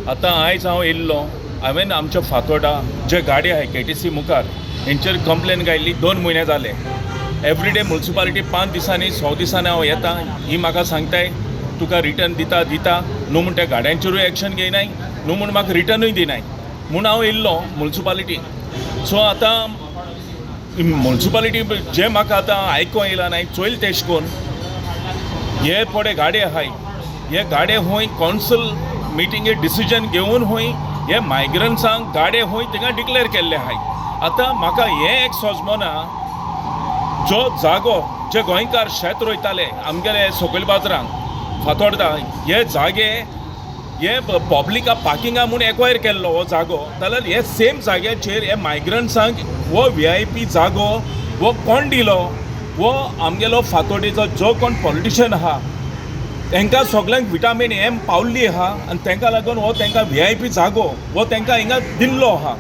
आतां आयज हांव येयल्लो, हांवें आमच्या फातोर्डा जे गाडी आहाय केटीसी मुखार हेंचेर कंप्लेन घायल्ली. 2 म्हयने जाले. एवरीडे मुन्सिपालिटी 5 दिसांनी 6 दिसांनी हांव येता, ही म्हाका सांगताय तुका रिटर्न दिता दिता न्हू म्हूण त्या गाड्यांचेरूय एक्शन घेयनाय न्हू म्हूण म्हाका रिटर्नूय दिनाय म्हूण हांव येयल्लो मुन्सिपालिटी. सो आतां मुन्सिपालिटी जे म्हाका आतां आयकों येयलां नाय चोयल तेश कोन्न हे पडे गाडे आहाय, हे गाडे हूंय कौन्सिल मिटिंगे डिसिजन घेवन हूंय हे मायग्रंट्सांक गाडे हूंय थिंगा डिक्लेर केल्ले आहाय. आतां म्हाका हें एक सोजमना, जो जागो जे गोंयकार शेत रोयताले आमगेले सकयल बाजारांक फातोर्डा, हे जागे हे पब्लिका पार्किंगा म्हूण एक्वायर केल्लो हो जागो, जाल्यार हे सेम जाग्याचेर हे मायग्रंट्सांक हो व्हीआयपी जागो हो कोण दिलो? हो आमगेलो फातोर्डेचो जो कोण पॉलिटिशन आहा तांकां सगल्यांक विटामीन एम पावल्ली आहा आनी तांकां लागून हो तांकां व्हीआयपी जागो हो तांकां हिंगा दिल्लो आहा.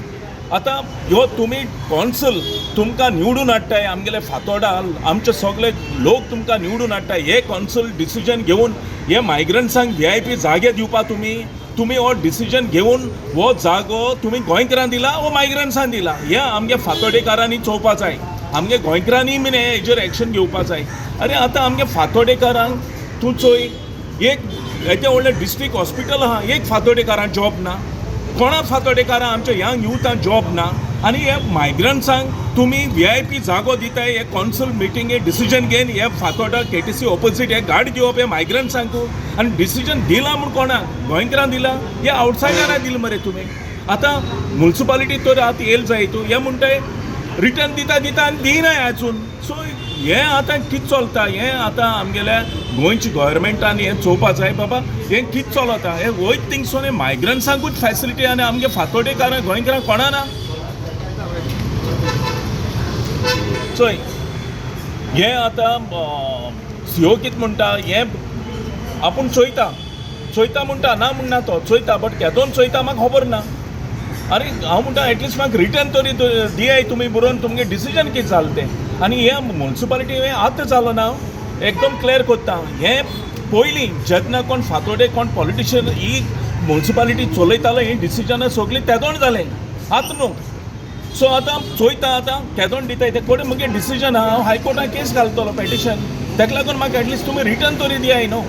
आतां ह्यो तुमी कौन्सिल तुमकां निवडून हाडटाय आमगेले फातोर्डा, आमचे सगळे लोक तुमकां निवडून हाडटाय, हे कौन्सिल डिसिजन घेवन हे मायग्रंट्सांक व्हीआयपी जागे दिवपा तुमी तुमी हो डिसिजन घेवन हो जागो तुमी गोंयकारांक दिला वो मायग्रंट्सांक दिला, हे आमगे फातोर्डेकारांनी चोवपा जाय. आमगे गोंयकारांनी बीन हेजेर एक्शन घेवपा जाय. अरे आतां आमगे फातोर्डेकारांक तूं चोय, एक येदें व्हडलें डिस्ट्रिक्ट हॉस्पिटल आहा, एक फातोर्डेकारांक जॉब ना, कोणा फातोर्डेकारां आमच्या यंग युथांक जॉब ना, आनी हे मायग्रंट्सांक तुमी व्हीआयपी जागो दिताय. हे कौन्सिल मिटिंगे डिसिजन घेवन हे फातोर्डा केटीसी ऑपोजीट हे गाडी दिवप हे मायग्रंट्सांक, आनी डिसिजन दिला म्हूण कोणाक गोंयकारांक दिला, हे आवटसायडरांक दिला मरे तुमी. आतां मुन्सिपालिटी तर आतां येयल जाय तूं हे म्हणटाय रिटर्न दिता दिता आनी दिनाय आजून. सो हें आतां कितें चलता हें आतां आमगेल्या गोंयच्या गव्हर्मेंटान हें चोवपा जाय बाबा, हें कितें चलता हें वयत थिंगसून हें मायग्रंट्सांकूच फॅसिलिटी आनी आमगे फातोर्डेकारांक गोंयकारांक कोणा ना. चोय हें आतां सीओ कितें म्हणटा हें आपूण चोयता चोयता म्हणटा, ना म्हणना तो चोयता, बट केदोन चोयता म्हाका खबर ना. अरे हांव म्हणटा एटलिस्ट म्हाका रिटर्न तरी दियाय तुमी बरोवन तुमगे डिसिजन कितें जालें तें. आनी हें मुन्सिपालिटी हें आतां जालो ना, एकदम क्लियर कोत्ता. हें पयलीं जेन्ना कोण फातोर्डे कोण पॉलिटिशियन ही मुन्सिपालिटी चलयतालो ही डिसिजनां सगळीं तेदोण जालें, आतां न्हू. सो आतां चोयता आतां केदोण दिताय ते कोडे मुगे डिसिजन आहा, हांव हायकोर्टान केस घालतलो पेटिशन, तेका लागून म्हाका एटलिस्ट तुमी रिटर्न तरी दियाय न्हू.